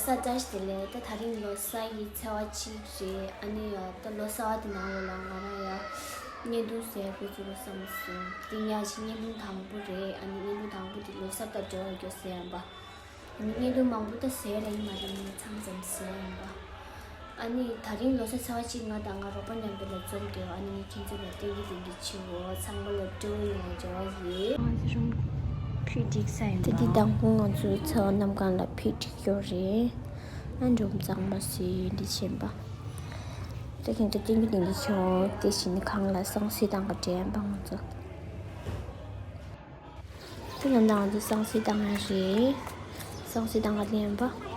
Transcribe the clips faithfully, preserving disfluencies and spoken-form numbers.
ས་བཀྲ་ཤིས་བདེ་ལེགས། ད་དེ་རིང་ལོ་གསར་གྱི་ཚེས་པ་གཅིག་རེད། ཨ་ནི་ཡ་ད་ལོ་གསར་པ་དེ་ནང་ལོགས་ལ་ང་རང་ཡ་བརྙན་ཐུང་གཟིགས་དགོས་ཚུལ་བསམ་སོང་། དེ་ཡང་ཅིག་བརྙན་ཐུང་དང་པོ་རེད། ཨ་ནི་བརྙན་ཐུང་དང་པོ་དེ་ལོ་གསར་དང་འབྲེལ་བ་ཡོད་ཟེར་ཡིན་པ། ཨ་ནི་བརྙན་ཐུང་མང་པོ་ད་གཟིགས་ཡ་ཡིན་མ་རེད། ངས་མཚམས་མཚམས་གཟིགས་ཡ་ཡིན་པ། ཨ་ནི་ད་རིང་ལོ་གསར་ཚེས་པ་གཅིག་ང་དང་ང་རོགས་པ་མཉམ་དུ་ལ་འཛོམས་ཏེ། ཨ་ནི་ངས་ཁྱེད་ཚོ་ལ་སྟོན་གྱི་དེ་འདྲ་བྱེད་འོ། ཚང་མ་ལ་སྤྲོ་བོ་ཡོང་བའི་རེ་བ་ཡོད། ང་ཚོ་རུམ་ཕུད་སྒྲིག་ས་ཡིན་པ། ད་འདི་དང་པོ་ང་ཚོའི་ཚེས་པ་གནམ་གང་ལ་ཕུད་སྒྲིག་ཡོད་རེད། ཨ་འགྲོམ་གཙང་མ་བཟོས་འདི་བྱེད་པ། ད་ཁྱེད་ཚོ་སྟོན་གྱི་དེ་འདྲ་བྱེད་འོ། དེ་བཞིན་གང་ལ་སང་སི་དང་ག་འདྲེན་པ་ང་ཚོ། དེ་ལ་ང་ཚོ་སང་སི་བཏང་ཡ་རེད། སང་སི་བཏང་ག་ལེན་པ།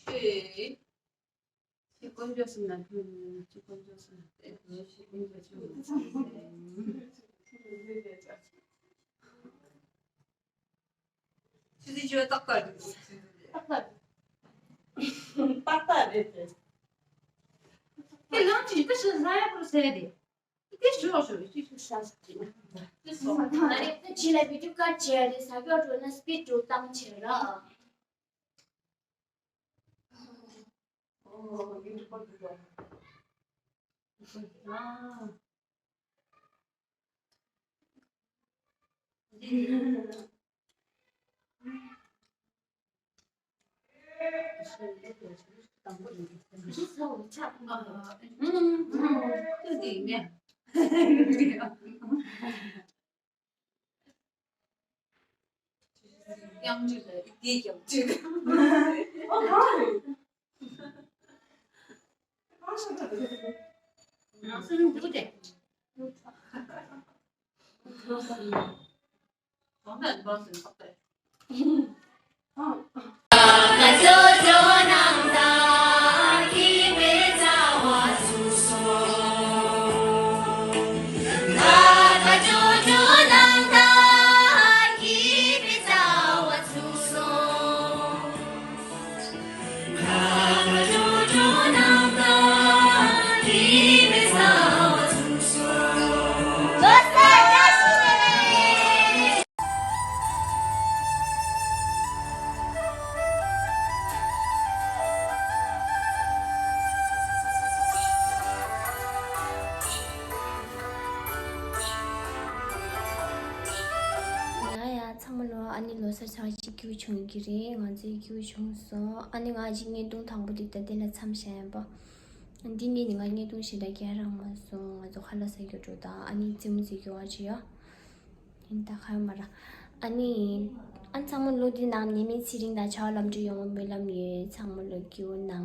ཆོས། ཆོས་དཀོན་མཆོག་གསུམ་ལ་ཕུལ། ཆོས་དཀོན་མཆོག་གསུམ་ལ་ཕུལ། ཆོས་དཀོན་མཆོག་གསུམ་ལ་ཕུལ། ཆུ་ཚོད་བཅུ་པ་ཏག་ཏག་རེད། ཏག་ཏག་རེད། ཏག་ཏག་རེད་དེ། དེ་ལམ་གྱི་ཏི་ཤི་ཟ་ཡ་པོ་ཟེར་དེ། དེ་ཞུ་བ་ཞུ་བའི་ཅི་ཞུ་ས་ཞིག་ཅི་ན། དེ་སོང་། ད་རེས་ད་ཅི་ལ་བི་ཌིའོ་ཀཊ་བྱས་རེད། ཟ་རྒྱུ་འགྲོ་ན་སི་པིཌ་འགྲོ་སྟངས་བྱས་ར། དབྱངས་ཅིག་ལ་དེ་རྒྱབ་ཅིག་ཨོ་གང་རེད། ང་སུན་འདུག་སྟེ། གང་ལ་འབངས་སུ་ལྷག་པས། ཡ་ཡ་ཚང་མ་ལོ། ཨ་ནི་ལོ་གསར་ཚར་གཅིག་སྐྱིད་པོ་བྱུང་གི་རེད། ང་ཚོའི་སྐྱིད་པོ་བྱུང་སོང་། ཨ་ནི་ང་གཅིག་བརྙན་ཐུང་དང་པོ་འདི་ད་དེ་ལ་མཚམས་བཞག་ཡིན་པ། འདི་ནི་ང་བརྙན་ཐུང་ཞེ་དྲག་རྒྱག་རག་མ་སོང་། ང་ཚོ་ཁ་ལག་ཟ་རྒྱུ་འགྲོ་དང་། ཨ་ནི་རྩེད་མོ་རྩེ་རྒྱུ་བ་ཅི་ཡོད། ཡིན་ད་ཁ་ཡོད་མ་ར། ཨ་ནི། ཨ་ཚང་མ་ལོ་འདི་ནང་ཉི་མའི་ཚེ་རིང་དང་བྱ་བ་ལམ་འགྲོ་ཡོང་བའི་སྨོན་ལམ་ཡོད། ཚང་མ་ལོ་སྐྱིད་པོ་གནང་།